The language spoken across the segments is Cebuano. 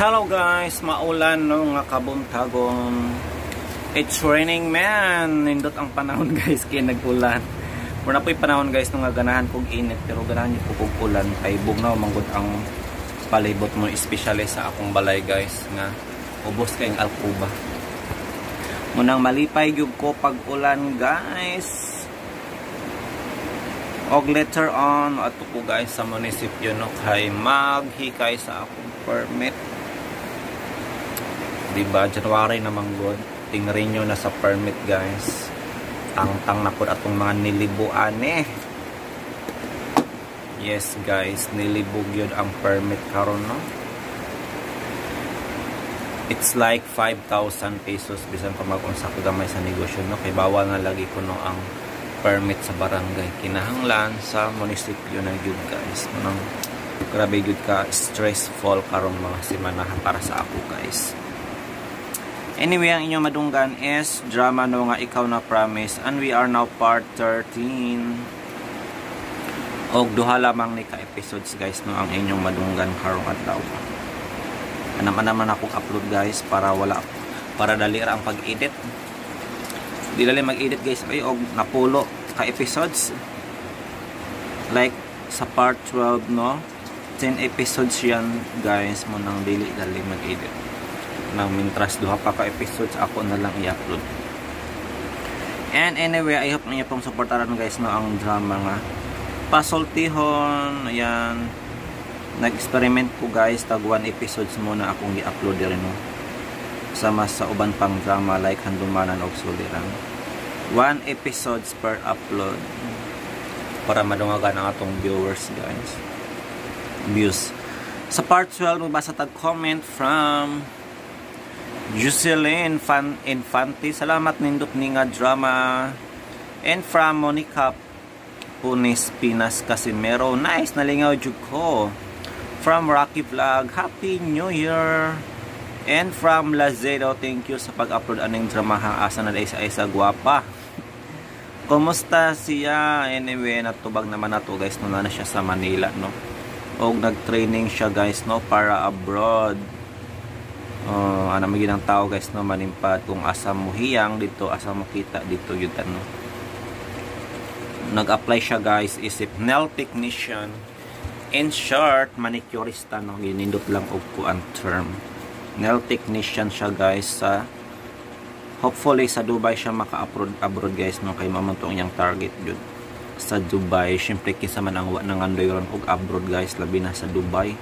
Hello guys, maulan no nga kabuntagon. It's raining, man. Nindot ang panahon, guys, kay nag-ulan. Muna po'y panahon, guys, no nga ganahan kog init pero ganahan gyud ko kog ulan kay bugnaw manggod ang palibot mo, especially sa akong balay, guys, nga ubos kayong alkuba. Munang malipay gyud ko pag ulan, guys. Og later on ato ko, guys, sa munisipyo no kay maghikay sa akong permit. Diba, January naman god, ting-renew na sa permit, guys. Tangtang na pud atong mga nilibuan eh. Yes guys, nilibog yun ang permit karon no. It's like 5,000 pesos bisan pa mag-unsa ko gamay sa negosyo no kay bawal na lagi kuno ang permit sa barangay. Kinahanglan sa munisipyo na gyud, guys. Munang grabe gyud ka stressful karong mga semana para sa ako, guys. Anyway, ang inyong madunggan is drama no nga Ikaw Na Promise and we are now part 13. Og duha lamang ni ka episodes, guys, no ang inyong madunggan karong adlaw. Anam naman akong upload, guys, para wala para dali ra ang pag-edit. Di dali mag-edit, guys, ay og napulo ka episodes. Like sa part 12 no, 10 episodes yan, guys, mo nang dili dali mag-edit. Nang mintras duha pa ka episodes ako na lang i-upload. And anyway, I hope niyo pong suportaran, guys, no ang drama nga Pasultihon. Ayan, nag-experiment ko, guys, tag 1 episodes muna akong i-upload rin no. Sama sa uban pang drama like Handumanan og Suliran. 1 episodes per upload para madungagan ang atong viewers, guys. Views. Sa part 12, magbasa tag comment from Jocelyn Fan Infante. Salamat, nindot ni nga drama. And from Monica Punis Pinas Casimero. Nice, nalingaw jud ko. From Rocky Vlog, Happy New Year. And from Lazedo, thank you sa pag-upload aning drama ha. Asa na sa isa gwapa. Kumusta siya? Anyway, natubag naman nato, guys, no na siya sa Manila no. Og nag-training siya, guys, no para abroad. Ano maging ang tao, guys, no manimpad kung asa mo hiyang dito, asa mo kita dito yun ano. Nag-apply siya, guys, isip nail technician. In short, manicurista no, ginindot lang og kuan term. Nail technician siya, guys, sa hopefully sa Dubai siya maka-abroad abroad, guys, no kay maman to ang iyang target jud sa Dubai. Syempre kinsa man ang wa nangandoy ron og abroad, guys, labi na sa Dubai.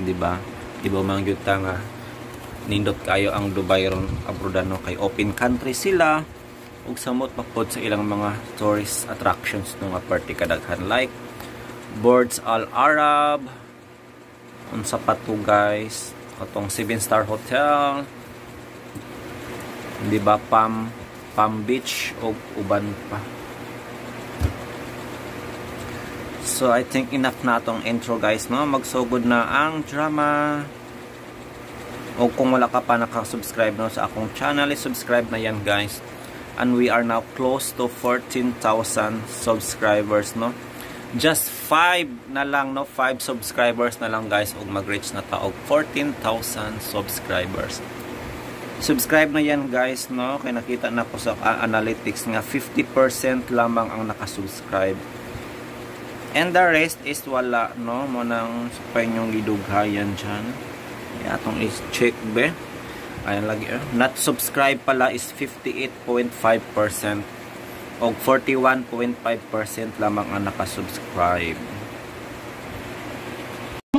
Di ba? Iba man gyud ta nga nindot kayo ang Dubai ron abroad no kay open country sila ug samot pa pod sa ilang mga tourist attractions no nga parte kadaghan like Burj Al Arab, unsa pa to, guys, katong 7 star hotel, di ba, Palm Palm Beach ug uban pa. So I think enough na atong intro, guys, no. Magsugod na ang drama. O kung wala ka pa nakasubscribe no sa akong channel, i-subscribe na yan, guys. And we are now close to 14,000 subscribers no. Just 5 na lang no, 5 subscribers na lang, guys, ug mag-reach na ta og 14,000 subscribers. Subscribe na yan, guys, no kay nakita na ko sa analytics nga 50% lamang ang nakasubscribe. And the rest is wala no, mo nang supay nyong gidughayan dyan. Atong is-check be. Ayan lagi eh. Not subscribe pala is 58.5% og 41.5% lamang ang nakasubscribe.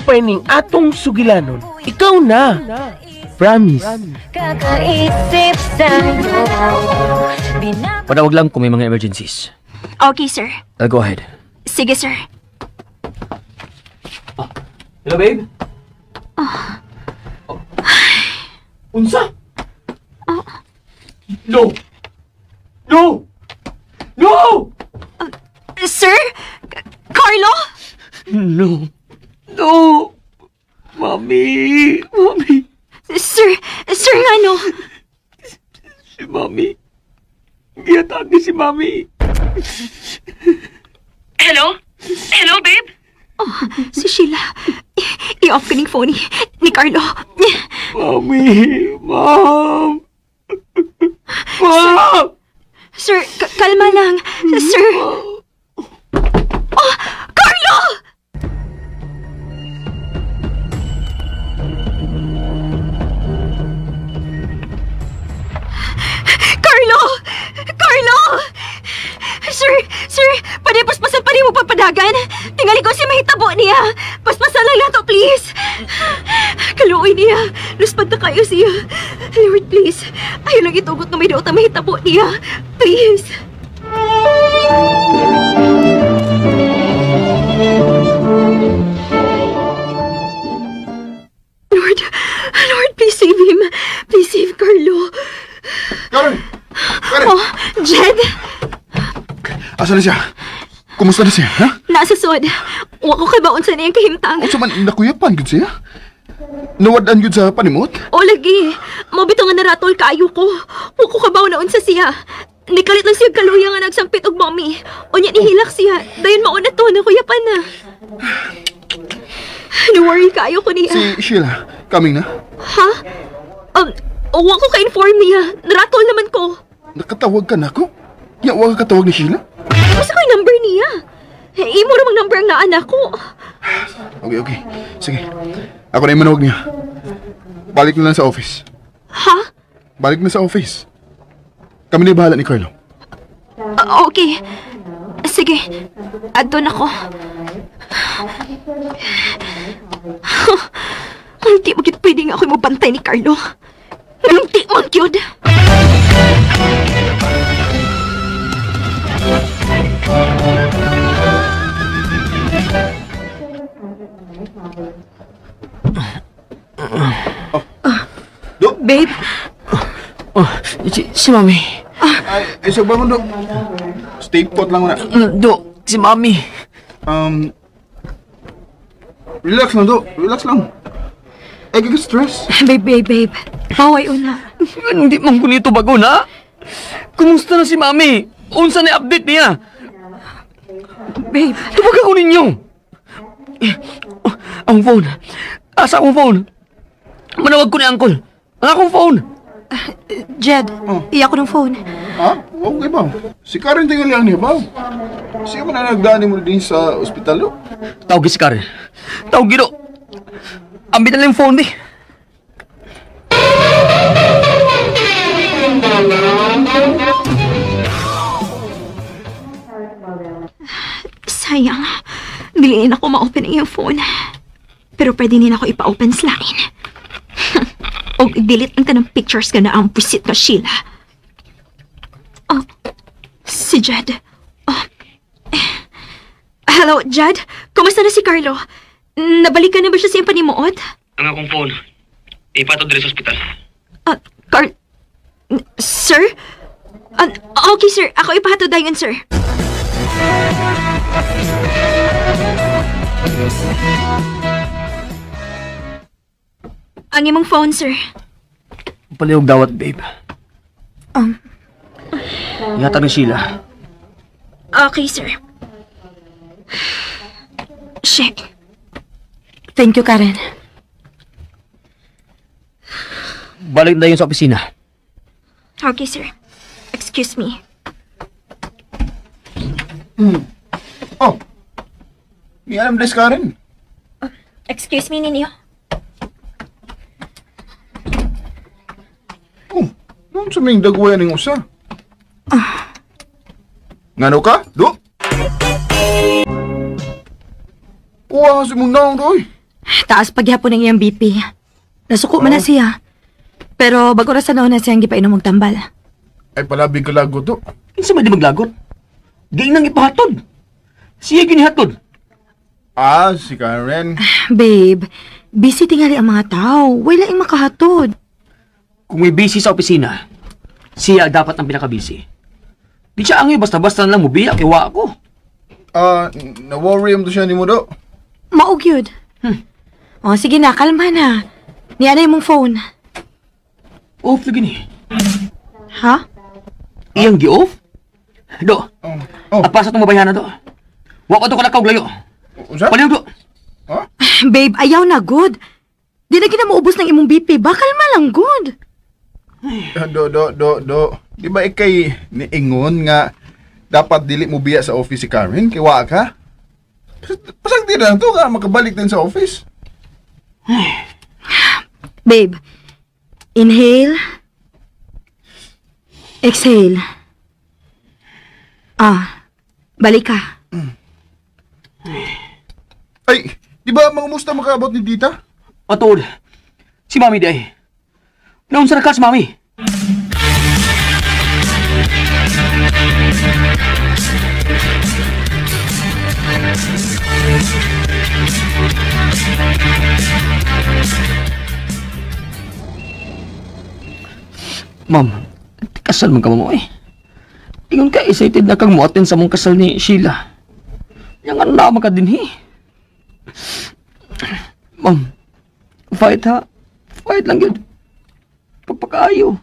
Ning atong sugilanon. Ikaw na. Promise. Kakaisip sa'yo. Panawag lang kung may mga emergencies. Okay, sir. I'll go ahead. Sige, sir. Hello, babe? Oh. Unsa? No! No! No! Sir? Carlo? No! No! Mami! Mami! Sir, sir, ano? Si Mami. Giatake si Mami. Hello? Hello, babe? Oh, si Sheila. I-off ko ning phone ni Carlo. Mami! Ma'am! Ma'am! Sir, kalma lang. Sir! Oh! Carlo! Carlo! Carlo! Sir! Sir! Pwede paspasan pa rin mo pagpadagan? Tingali ko si mahitabo niya. Paspasan lang nato, please. Kaluoy niya. Luspad na kayo siya. Lord, please. Ayaw lang itugot na may daot na mahitabo niya. Please. Lord, Lord, please save him. Please save Carlo. Karen! Karen! Oh, Jed! Asa na siya? Kumusta na siya, ha? Nasa sod. Wa ko kay baon sa niyang kahimtang. Unsa man nakuyapan gud siya? Nawad-an gud sa panimot? O lagi, mo bitaw nga naratol kaayo ko. Wa ko kabaw na unsa siya. Nikalit lang siya kaluya nga nagsampit og mommy. Unya nihilak siya. Dayon mao na to, nakuyapan na. No worry kaayo ko niya. Si Sheila, coming na? Ha? Wa ko ka-inform niya. Naratol naman ko. Nakatawag ka na ako? Ya, wa ka katawag ni Sheila? Basta ko yung number niya. Imo ramang number ang naanak ko. Okay, okay. Sige. Ako na yung manawag niya. Balik na lang sa office. Ha? Balik na sa office. Kami na bahala ni Carlo. Okay. Sige. Adto na ko. Hindi mo gyud pwede nga ako'y mabantay ni Carlo. Hindi man gyud. Do! Babe, Oh, si Mami. Ay, ay, sa bangon, Do. Stay put lang muna. Do, si Mami. Relax lang, Do. Relax lang. Ay, kaka-stress. Babe, babe, babe. Paway una. Hindi man ko nito bago na. Kumusta na si Mami? Unsa na update niya? Babe, Tubag ako ninyo. Ang phone. Asa akong phone? Manawag ko ni Uncle. Ang akong phone. Jed, iya ko ng phone. Ha? Okay ba? Si Karen tingali ang niya ba? Siya man ang nagdaan mo din sa ospital, do? Tawag si Karen. Tawag gino. Ambit na lang yung phone di. Sayang. Diliin ako ma-open ang iyong phone. Pero pwede din ako ipa-open sa lain. O delete ang tanang pictures ka na ang pusit ka, Sheila. Oh, si Jed. Oh. Hello, Jed? Kumusta na si Carlo? Nabalikan na ba siya sa iyong panimuot? Ang akong phone. Ipatod diri sa ospital. Sir? Okay, sir. Ako ipahatod dayon, sir. Ang imong phone, sir. Palihog dawat, babe. Ihatag ni Sheila. Okay, sir. Shit. Thank you, Karen. Balik na yun sa opisina. Okay, sir. Excuse me. Oh. May alam des Karen. Excuse me, ninyo. Oh, noon sa may dagwayan ng usa. Ngano ka? Do? Uwa si mong naong doy. Taas pagyapon ng iyang BP. Nasuko man na siya. Pero bago ra sa naon na siyang gipainom og tambal. Ay palabig ka lagot do. Kinsa man di maglagot? Giinang ipahatod. Siya ginihatod. Ah, si Karen. Babe, busy tingali ang mga tao. Wala ing makahatod. Kung may busy sa opisina, siya dapat ang pinaka-busy. Di siya angay basta-basta na lang mubiya kay wa ako. Ah, na-worry mo to siya ni mo do. Maog yun. Oh, sige na, kalma na. Niya na imong phone. Off lagi ni. Ha? Iyang gi-off? Do, Oh. Oh, apasa itong mabayhana do. Wa ko to kalakaw layo. unsa? Palihog do. Ha? Babe, ayaw na, good. Di na ginamuubos ng imong BP ba? Kalma lang, good. Do. Di ba ikay niingon nga dapat dili mo biya sa office si Karen? Kay wa ka? Pasagdi na lang to ka makabalik din sa office. Babe, inhale. Exhale. Ah, balik ka. Ay, di ba mangumusta makaabot ni Tita? Atod, si Mami di ay. Naunsa na ka si Mami? Ma'am, kasal man ka mo eh. Ingon ka, excited na kang muatin sa mong kasal ni Sheila. Yang ano na ka din eh. Ma'am, fight ha. Fight lang yun. Pagpakaayo.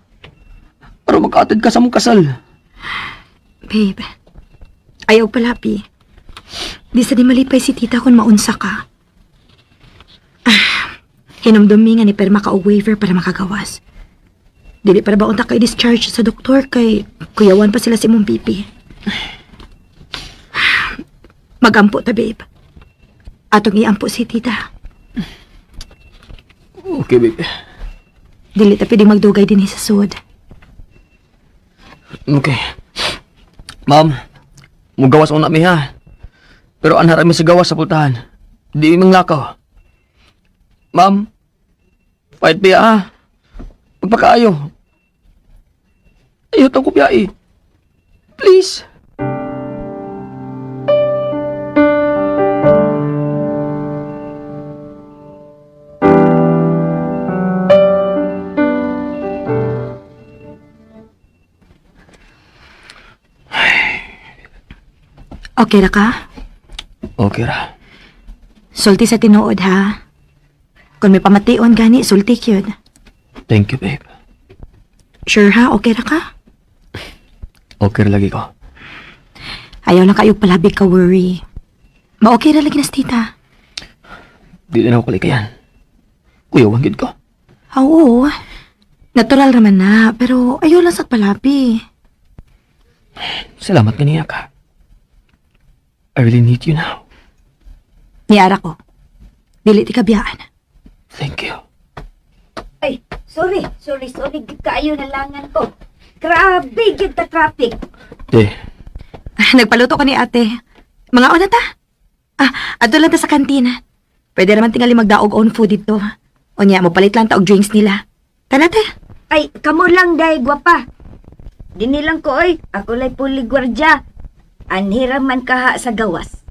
Para maka-attend ka sa mong kasal. Babe, ayaw pala, Pi. Di sa di malipay si tita kung maunsa ka. Ah, hinumdumi nga ni perma ka og waiver para makagawas. Dili para ba unta kay discharge sa doktor kay kuyawan pa sila si imong pipi. Magampo ta, babe. Atong iampo si tita. Okay, babe. Dili ta pwedeng magdugay din sa sud. Okay. Ma'am, mugawas una mi ha. Pero anhar mi sa gawas sa pultahan. Di mi manglakaw. Ma'am, fight biya ha. Pagpakaayo. Ayaw tang kupyai. Please. Okay ra ka? Okay ra. Sulti sa tinuod ha. Kung may pamation gani, sulti kyud. Thank you, babe. Sure ha? Okay ra ka? Okay ra lagi ko. Ayaw lang kayo palabig ka worry. Ma-okay ra lagi na si tita. Di na ako kalikayan. Kuya, wanggit ko. Oo. Natural raman na, pero ayaw lang sa palabi. Salamat ganiya ka. I really need you now. Niara ko. Dili ti kabiyaan. Thank you. Ay, sorry. Kaayo na langan ko. Grabe, gid ta traffic. Te. Nagpaluto ko ni ate. Mga una ta. Ah, adto lang ta sa kantina. Pwede naman tingali magdaog own food dito. O niya, mopalit lang ta og drinks nila. Tana te. Ay, kamo lang dahil gwapa. Dini lang ko oy, ako lay puli gwardya. Anhira man kaha sa gawas.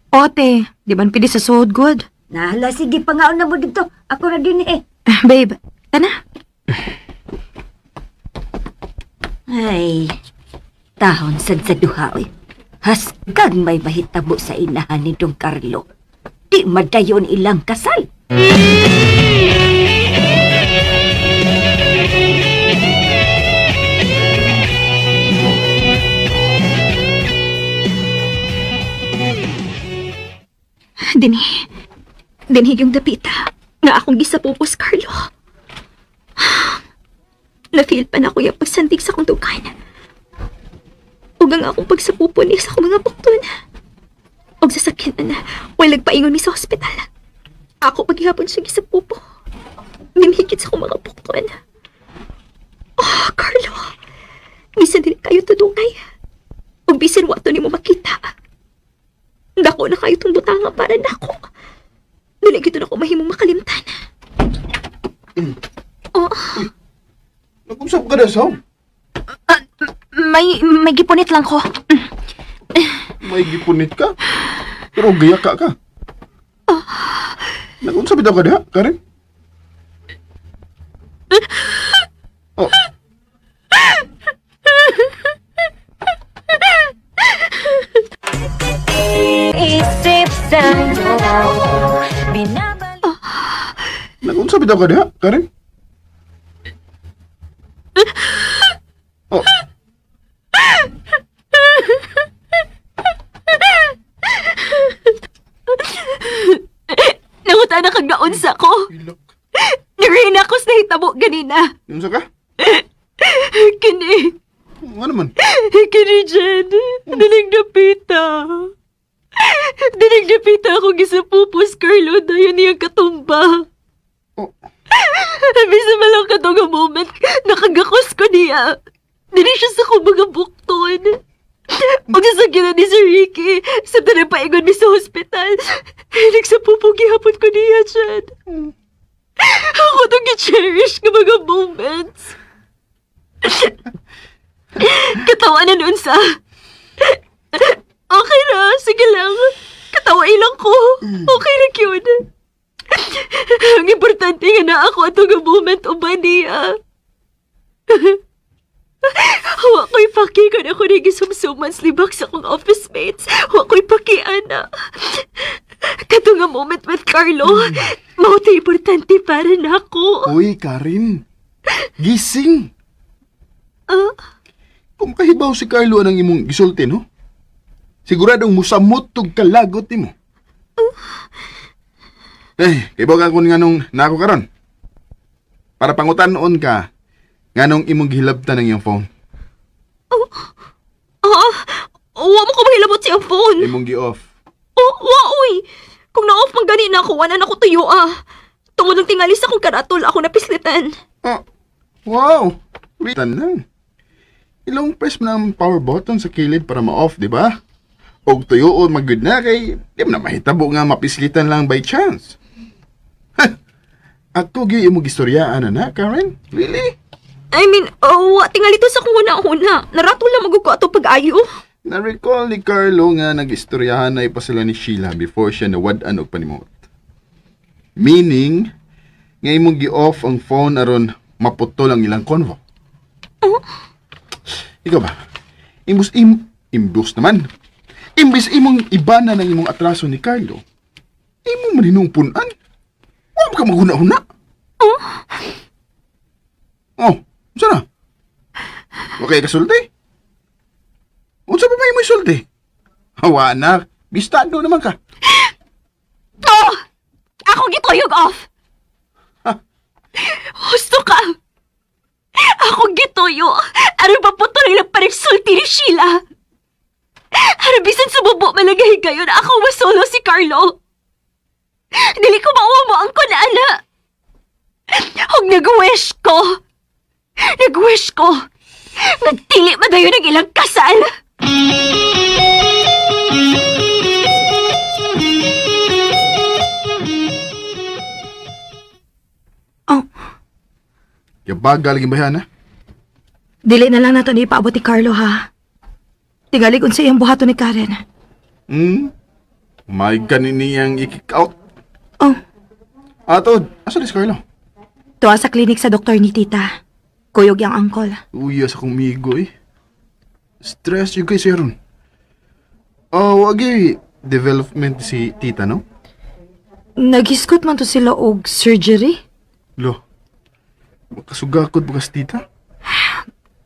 Ote, di man pwede sa sold good. Nahala, sige, pangaon na mo dito. Ako na din eh. Babe, tana. Ay, tahon sad sa duha oy. Hasgag may mahitabo sa inahan ni Don Carlo. Di madayon ilang kasal. Dinhi yung dapita nga akong gisapupos, Carlo. Na-feel pa na ko yung pagsandig sa akong dugan. Ug ang akong pagsapupon sa akong mga bukton. Og sa sakyanan, way nagpaingon mi sa ospital. Ako paghihapon siya gisapupo. Nimhigit sa akong mga bukton. Oh, Carlo. Bisan din kayo tudungay. Ug bisan wato nimo makita. Dako na kayo itong butanga para nako. Dili gito na ko mahimong makalimtan. Oh. Nag-usap ka na, Sam? May gipunit lang ko. May gipunit ka? Pero gaya ka ka. Nag-usap ito ka diha, Karen? Oh. Isip sa'yo, binabalik. Nag-unsa bitaw ka diha, Karen? Oh. Nangutan na kag naunsa ko. Sorry na ako sa nahitabo ganina. Yung sa ka? Kini. Ano man? Kini, Jed. Dinig napita. Dinig napita ako gisapupos, Carlo. Dayon niyang katumba. Oh. Bisa man lang katong nga moment, nakagakos ko niya. Dili siya sa akong mga bukton. Og sasakyan na ni Sir Ricky, sa nagpaingon mi sa hospital. Nagsapupo gihapon ko niya, Chad. Ako itong gi-cherish nga mga moments. Katawa na noon sa... Okay na, sige lang. Katawa ilang ko. Okay na yun. Ang importante nga na ako ato nga moment uban niya. Wa ko'y paki kung ako nagisumsuman libak sa akong office mates. Wa ko'y paki, ana. Kato nga moment with Carlo, mao to importante para nako. Uy, Karen. Gising. Ah? Kung kahibaw si Carlo anang imong gisulti, no? Siguradong musamot tug kalagot nimo. Eh, kahibaw ka kung nganong nako karon. Para pangutan-on ka, nganong imong gihilabtan ang iyong phone. Ah, wa mo ko mahilabot siyang phone. Imong gi-off. Oh, wa, uy. Kung na-off man gani na ako, wala na ko tuyo, ah. Tungod ng tingali sa akong karatol, ako napislitan. Ah, wow. Tan lang. Ilong press mo na ang power button sa kilid para ma-off, di ba? Og tuyo magud na kay di mo na mahitabo nga mapislitan lang by chance. Ha, ako gyud imong gistoryaan na na, Karen? Really? I mean, oh, tingali to sa akong una-una. Naratol lang maguko ato pag-ayo. Na-recall ni Carlo nga nag-istoryahan na ipa sila ni Sheila before siya nawad-an og panimot. Meaning, nga imong gi-off ang phone aron maputol ang ilang convo. Oh? Ikaw ba? Imbus imbus naman. Imbis imong ibana ng imong atraso ni Carlo, imo man hinung punan. Wa ka maghuna-huna. Oh? Oh, unsa na? Okay ka sulti? Unsa pa may imoy sulti? Hawa na, bistado naman ka. Oh! Ako gituyog off. Ha? Husto ka. Ako gituyo. Aron maputol lang parang sulti ni Sheila. Aron bisan sumubo malagay gayon, ako masolo si Carlo. Dili ko mauwa mo ang kunana. Hug nag-wish ko. Nag-wish ko. Nagtili madayon ang ilang kasal. Oh, Yabagal lagi ba yan, ha? Dili na lang nato ni ipaabot ni Carlo, ha? Tingali kung sa iyang buhaton ni Karen. May ganin niyang i-kick out. Oh, Ato, asa ni si Carlo? Tuwa sa klinik sa doktor ni Tita. Kuyog yang angkol. Uya sa kong migo eh. Stress yung kay Sharon. Oh, wagi development si Tita, no? Naghiskot man to sila og surgery. Lo, makasugakot ba ka si Tita?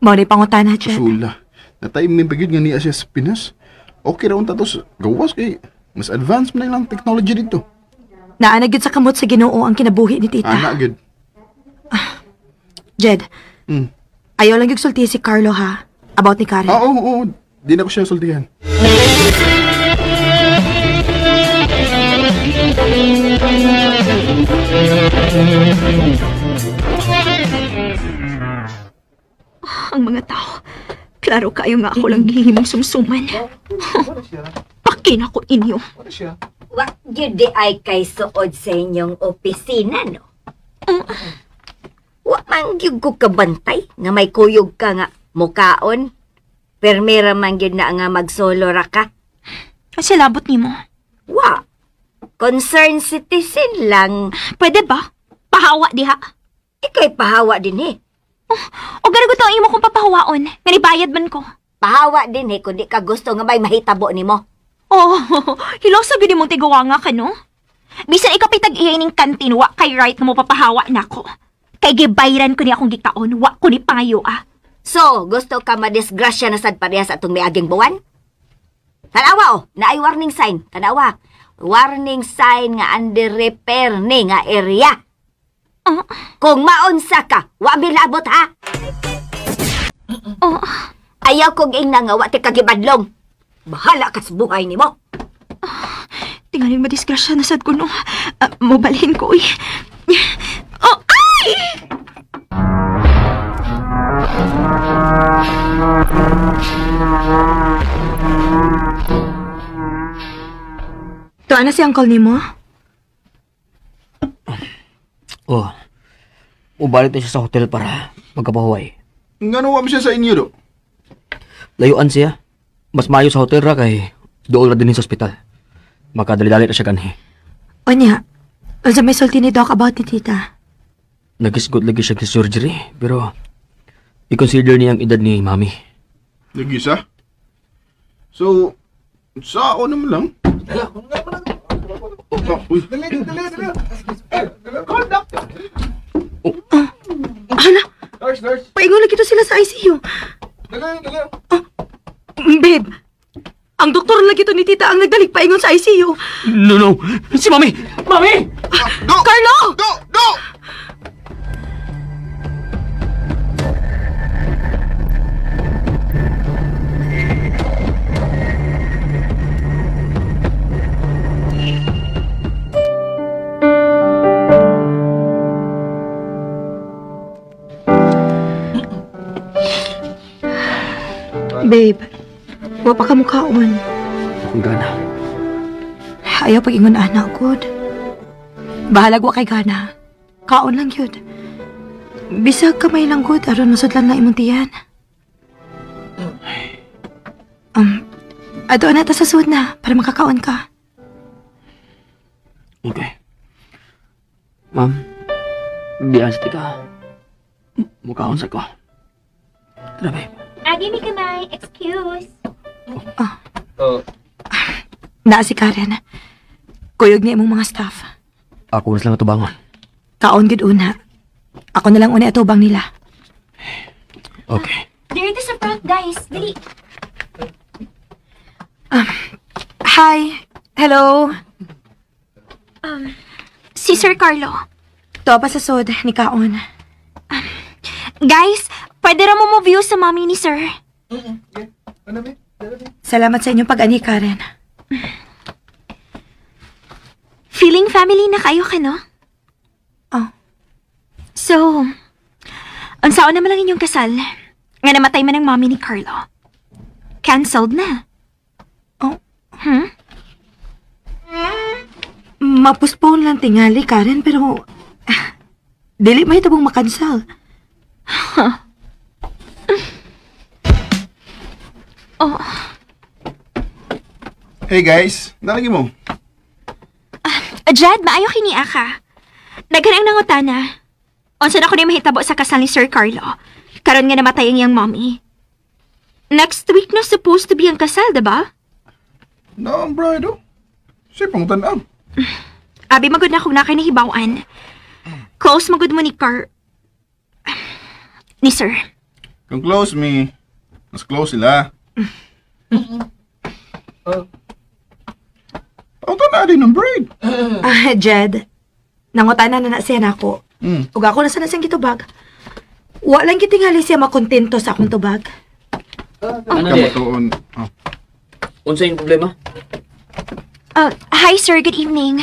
Mao ni pangutana, Jed. Sula. Natime mi bagid nga niya siya sa Pinas. Okay ra unta to sa gawas kay mas advanced man ilang technology dito. Naa na gyud sa kamot sa Ginoo ang kinabuhi ni Tita. Ana gyud. Jed, ayaw lang gyud sulti si Carlo ha about ni Karen. Ah, oo, oo. Di na ko siya sultihan. Ang mga tao, klaro kayo nga ako lang gihimong sumsuman. Pakin ako inyo. Wa gyud di ay kay suod sa inyong opisina, no? Wa man gyud ko kabantay nga may kuyog ka nga mukaon. Permira man gyud na nga magsolo ra ka. Kasi labot nimo. Wa. Concerned citizen lang. Pwede ba? Pahawa diha. Ika'y pahawa din eh. O ganagot ang imo kong papahawaon. Nga nibayad man ko. Pahawa din eh kung di ka gusto nga may mahitabo nimo. Oh, hilaw sa gud imong tiguwanga ka, no? Bisan ikapitag iya ining kantin, wa kay right nga mo papahawa nako. Kay gibayran ko ni akong gikaon, wa ko ni pangayo ah. So, gusto ka madisgrasya na sad parehas atong miaging buwan? Tanawa oh, naay warning sign. Tanawa. Warning sign nga under repair ni nga area. Oh. Kung maunsa ka, wa milabot ha. Oh. Ayaw kong ingna nga wa ti kagibadlong. Bahala ka sa buhay nimo. Tingaling madisgrasya na sad ko no. Mobalhin ko, uy. Oh, ay! Tuwa na si uncle nimo? Oh. Ubalik na siya sa hotel para magkapahuway. Ngano wa siya sa inyo do? Layuan siya. Mas maayo sa hotel ra kay dool ra din sa ospital. Makadali-dali na siya ganhi. Onya, unsa may sulti ni Doc about ni tita? Nagisgot lagi siya sa surgery, pero i-consider niya ang edad ni mami. Nagisa? So, sa ako naman lang. Oh, uy. Hala! Paingon lagi to sila sa ICU. Oh, babe, ang doktor lagi to ni tita ang nagdalig paingon sa ICU. No, no! Si mami! Mami! Do! Carlo! Do! Do! Babe, wa pa ka mukhaon. Akong gana. Ayaw pag-ingon anak, good. Bahalag wa kay gana. Kaon lang yun. Bisag kamay lang good, aron masudlan lang imong tiyan. Ato na ta sa sud na para makakaon ka. Okay. Ma'am, diyan sa tika. Mukhaon sa ko. Tara, babe. Agi mi kamay, excuse. Naa si Karen. Kuyog niya imong mga staff. Ako na silang atubangon. Kaon gid una. Ako na lang una atubang nila. Okay. Dito sa front, guys. Dali. Hi. Hello. Si Sir Carlo. To pa sa sod ni Kaon. Guys, pwede ra mo mo-view sa mami ni Sir. Salamat sa inyong pag-ani, Karen. Feeling family na kayo ka, no? Oh. So, unsaon naman lang inyong kasal? Nga namatay man ang mami ni Carlo. Cancelled na. Oh. Hmm? Mapuspone lang tingali, Karen, pero dili may tabong makansel. Oh. Hey guys, nalagi mo? Jed, maayo kini aka. Daghan ang nangutana. Unsa na ko ni mahitabo sa kasal ni Sir Carlo? Karon nga namatay ang iyang mommy. Next week na supposed to be ang kasal, diba? No, bride, oh. Siya pangutan-ang. Abi, magod na kung na kayo nahibawan. Close magod mo ni Car... ni Sir. Kung close me, mas close sila. Pangutan na din ng bride. Jed, nangutana na na siya nako. Ug ako na sana siyang gitubag. Wa lang gitingali siya makontento sa akong tubag. Ano di? Kamatuon. Oh. Unsa yung problema? Hi, sir. Good evening.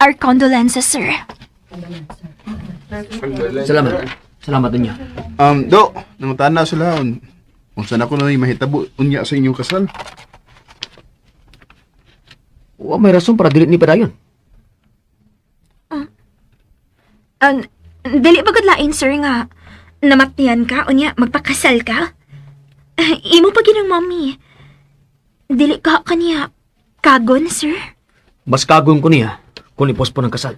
Our condolences, sir. Salamat. Salamat ninyo. Do, nangutan na sila. Unsa na ko na mahitabo unya sa inyong kasal. Wa may rason para dili ni padayon. Dili ba gud lain, sir, nga namatian ka, unya magpakasal ka? Imo pa ginang mommy. Dili ka kaniya kagon, sir? Mas kagon ko niya kung ipospon ang kasal.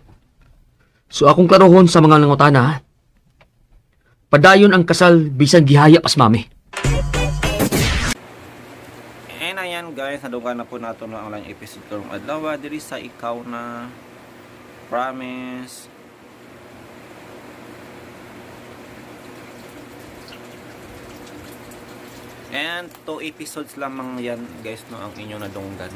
So akong klarohon sa mga nangutana, padayon ang kasal bisan gihaya pas mami. And ayan guys, nadunggan na po nato no ang lang episode karong adlaw diri sa Ikaw Na Promise. And 2 episodes lamang yan guys no ang inyong nadunggan.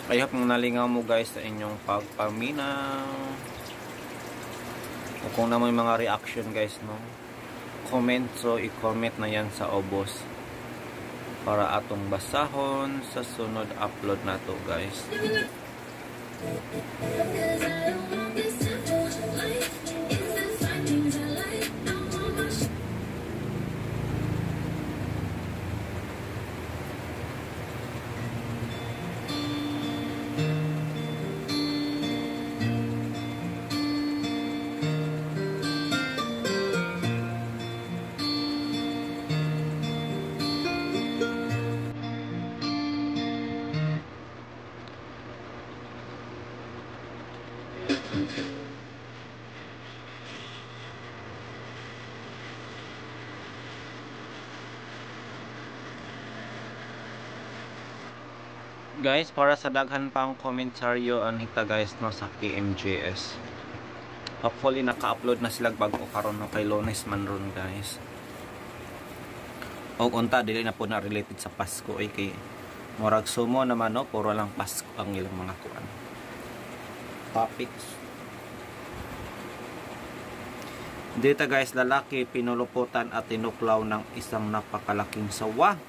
I hope nalingaw mo guys sa inyong pagpaminaw. O kung na may mga reaction guys, no, comment, so i-comment na yan sa obos para atong basahon sa sunod upload na to guys. Guys, para sa daghan pang komentaryo ang hita guys no sa PMJS. Hopefully naka-upload na sila bago karon no kay Lunes man ron guys. Og unta dili na po na related sa Pasko ay kay murag sumo naman no, puro lang Pasko ang ilang mga kuan. Topics. Dito guys, lalaki pinuluputan at tinuklaw ng isang napakalaking sawa.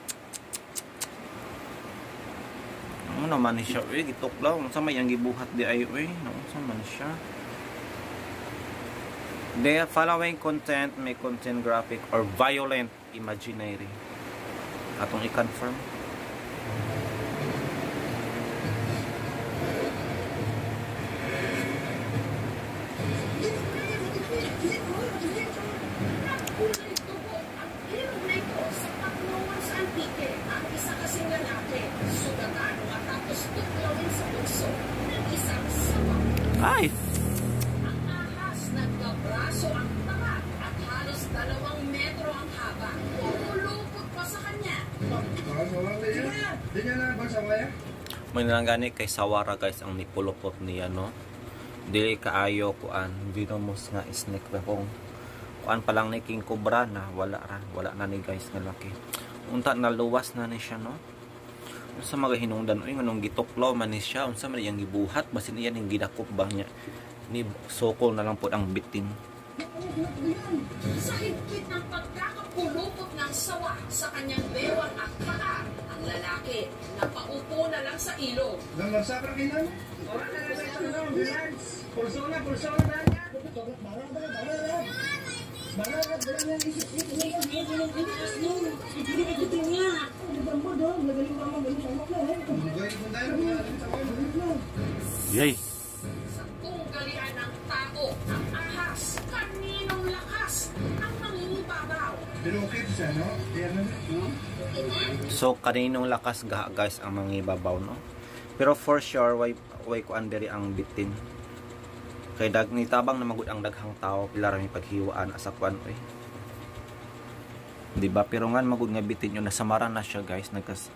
Ano naman siya, uy, gituklaw. Unsa may ang gibuhat di ay, uy, unsa man siya. The following content may contain graphic or violent imaginary. Atong i-confirm. Ay! Ang ahas nagkabraso ang taba at halos 2 metro ang haba. Pumulupot pa sa kanya. May nalanggani kay sawara guys ang nipulupot niya no. Dili kaayo kuan venomous nga snake ba kung kuan pa lang ni King Cobra na wala ra, wala na ni guys nga laki. Unta na luwas na ni siya no. Unsa mga hinungdan oy nganong gituklaw man ni siya, unsa man iyang gibuhat basin iyan ning gidakop ba niya ni sokol na lang pod ang bitin. Sa higpit ng pagkakapulupot ng sawa sa kanyang bewang at paa, ang lalaki napaupo na lang sa ilog. Yay! Sa tunggalian ng tao, ang ahas, kaninong lakas ang mangingibabaw. So kaninong lakas guys ang mangingibabaw no? Pero for sure way kuan diri ang bitin. Kay dag nitabang na magud ang daghang tao pila ra may paghiwaan asa kuan oy. Diba? Pero ngan magud nga bitin yun nasamaran na siya guys, nagkas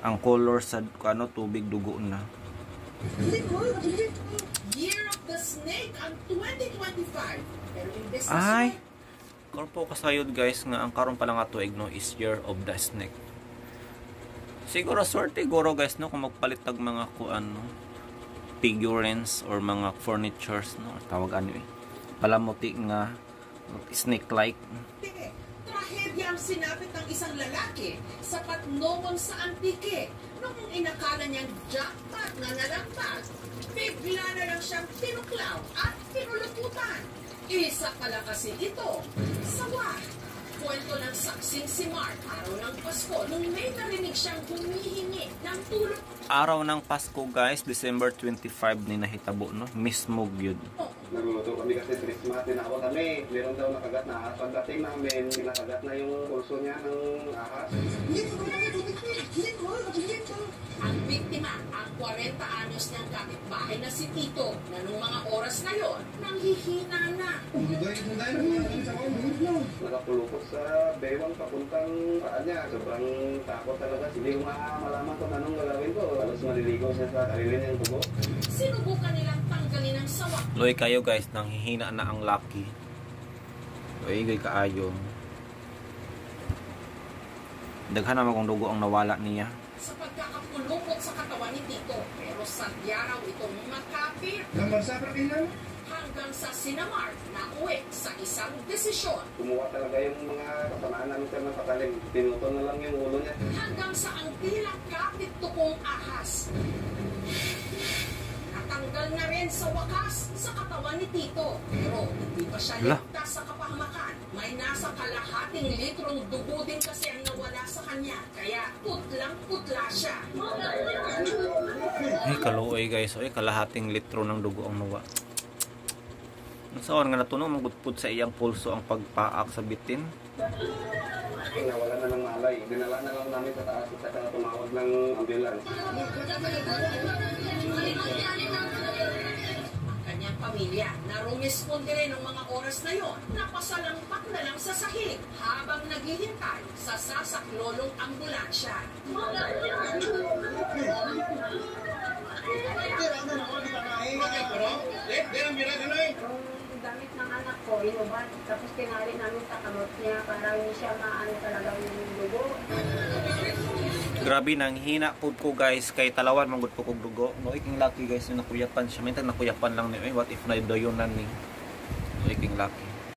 ang color sa ano tubig dugo na. Year of the Snake ang 2025. Pero imbes na ay karon po kasayod guys nga ang karon pa lang nga tuig no is Year of the Snake. Siguro swerte guro guys no kung magpalit tag mga kuan no figurines or mga furnitures no tawag ano eh palamuti nga snake like. Trahedya ang sinapit ng isang lalaki sa Patnongon sa Antique noong inakala niyang jackpot na nalagpas. Bigla na lang siyang tinuklaw at pinuluputan. Isa pala kasi ito, sawa. Kwento ng saksing si Mark, araw ng Pasko, nung may narinig siyang humihingi ng tulong. Araw ng Pasko guys, December 25 ni nahitabo no, mismo gyud. Nagluluto kami kasi Christmas, tinawa kami. Meron daw nakagat na ahas. Pagdating namin, nakagat na yung pulso niya ng ahas. Ang biktima, ang 40 anyos niyang kapitbahay na si Tito, na nung mga oras na yon, nanghihina na. Nakapulupot sa bewang papuntang paa niya. Sobrang takot talaga. Hindi ko malaman kung anong gagawin ko. Halos maliligo siya sa sarili niyang dugo. Sinubukan nilang tanggalin ang sawa. Loy kayo guys, nanghihina na ang laki. Loy gay kaayo. Daghan naman kung dugo ang nawala niya. sa pagkakapulupot sa katawan ni Tito. Pero sadya raw itong makapit hanggang sa sinamar na uwi sa isang desisyon. Kumuha talaga yung mga kasamaan namin, sir, ng patalim. Pinutol na lang yung ulo niya. Hanggang sa ang tila kapit tukong ahas natanggal na rin sa wakas sa katawan ni Tito. Pero hindi pa siya Hala. ligtas sa kapahamakan. May nasa kalahating litrong dugo din kasi ang nawala sa kanya. Kaya putlang-putla siya. Ay, kaluoy guys. Ay, kalahating litro ng dugo ang nawa. Saan nga natuno, magudpud sa iyang pulso ang pagpaak sa bitin. Nawala na ng malay. Dinala na lang namin sa taas at saka tumawag ng ambulance. Ang kanyang pamilya na rumisponde rin ng mga oras na yon, napasalampak na lang sa sahig habang naghihintay sa sasaklolong ambulansya. Yung damit ng anak ko, inubad. Tapos tinali namin sa kamot niya para hindi siya maano talaga yung dugo. Grabe nang hina pud ko guys kay talawan manggod po kog dugo. No iking lucky guys na nakuyapan siya. Mintan nakuyapan lang ni. Ay, what if na doyonan ni. No iking lucky.